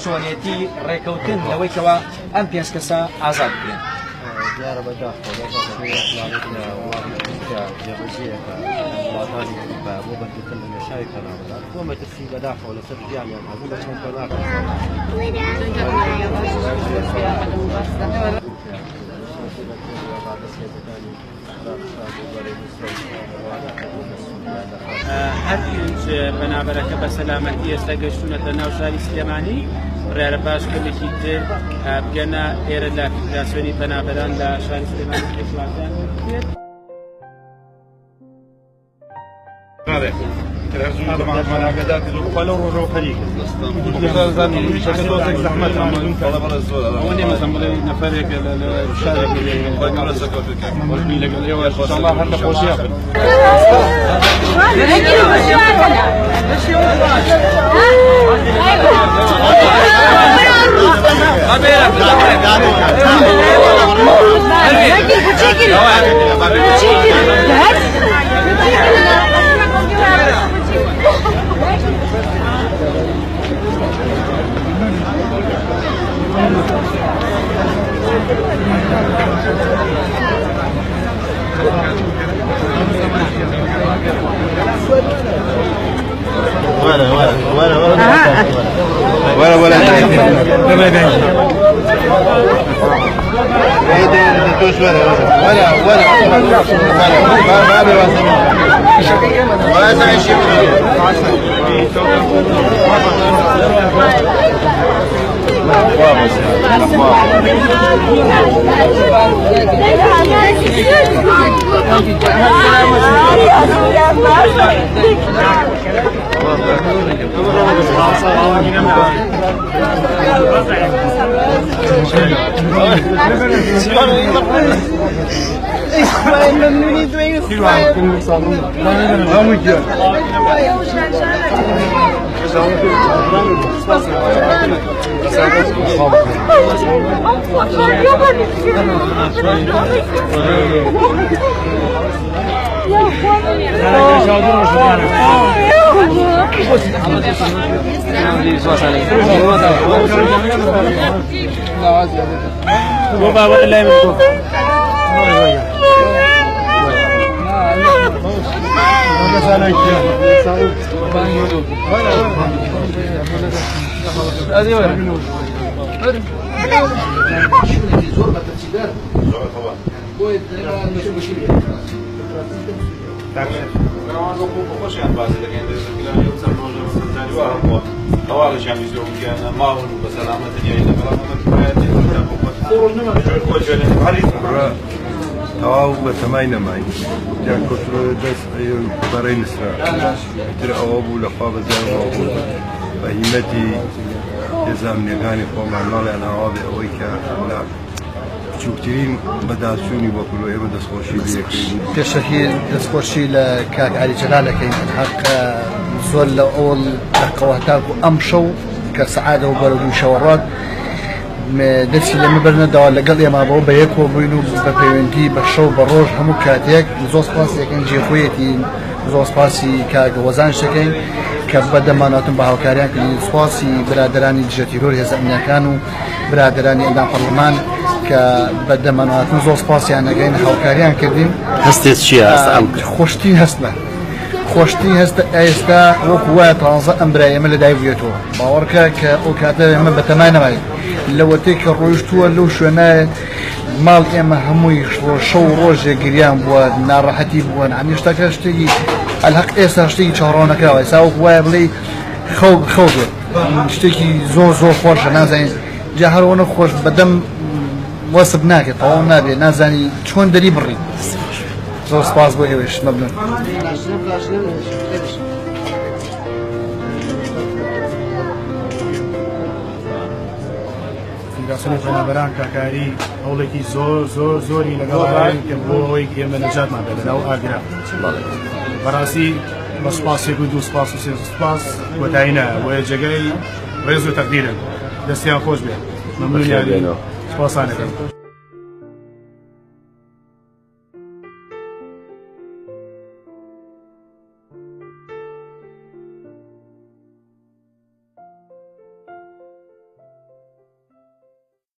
چۆنێتی ڕێکەوتن لەوەی کەوا ئەم پێنج کەسە ئازاد بکرێن. دیارە بەداخەوە وڵاتی تورکیا جێبەجێیەکە وڵاتانی ئەوروپا بۆ بەرگرتن لە لێشاوی پەنابەران بۆ مەترسی بەداخەوە لەسەر ژیانیان هەبوو لە چەند قۆناغ هەر پێنج پەنابەرەکە بە سەلامەتی ئێستا گەشتونەتە ناو شاری سلێمانی. بڕیارە پاش کەمێکی تر بگەنە ئێرە لە فیدراسیۆنی پەنابەران لە شاری سلێمانی پێشوازیان بکرێت. تەواو بە تەمای نەمای یان کۆترۆ دەست بەڕێ نووسرا تر ئەوە بوو لەخوا بەزیان بوو بە هیمەتی هێزامنیەکانی خۆمان ماڵیان ئاوا بێ ئەوەی کە لە بچووکترین بەداچوونی بۆ کردو ئێمە دەستخۆشی لێکەین. پێشەکی دەستخۆشی لە کاک عەلی جەلال ئەکەین حەق زۆر لە ئەوڵ دەقەوە هەتاکو ئەم شەو کە سەعادەوە بەرەو دوو شەوە ڕات دەستی لەمە بەرنەداوە لەگەڵ ئێمە بەوە بە یەکەوە بووین و بە پەیوەندی بە شەو بە ڕۆژ هەموو کاتێک زۆر سپاس یەکەن جێخۆیەتی زۆر سپاسی کاک وەزان شەکەین کە بەدەماناتون بە هاوکاریان کردین سپاسی برادرانی دژە تیرۆر هێزە ئەمنیەکان و برادرانی ئەندام پەرلەمان کە بەدەماناتون زۆر سپاسیان دەکەین هاوکاریان کردین. هەستێت چییە ئێستا ئەم خۆشترین هەستمە خۆشترین هەستە ئێستا وەکو وایە تازە ئەم برای ئێمە لەدایک بووێتەوە باوەڕکە کە ئەو کاتە ئێمە بەتەمای نەماین لەوەتەی کە ڕۆیشتووە لەو شوێنە ماڵ ئێمە هەمووی شەو ڕۆژێک گریان بووە ناڕەحەتی بووە عنی شتەکە شتێکی ئەلحەق ئێستا شتێکی چاوەڕواننەکراوە ئێستا وەکو وایە بڵێی خەو خەو بێت شتێکی زۆر زۆر خۆشە نازانین جا هەر ئەوەنە خۆش بەدەم وەسف ناکرێت تەواو نابێت نازانی چۆن دەری بڕی زۆر سپاس بۆ ئێوەش مەمنون. فیدراسیۆنی پەنابەران کاکاری هەوڵێکی زۆر زۆر زۆری لەگەڵ کە بۆ ئەوەی ئێمە نەجاتمان بێت لەناو ئاگرا. بەڕاستی بە سوپاسێک و دوو سوپاس و سێ سوپاس کۆتایی نایە، بۆیە جێگای ڕێز و تەقدیرن. دەستیان خۆش بێت. مەمنونیان، سوپاسانەکەم.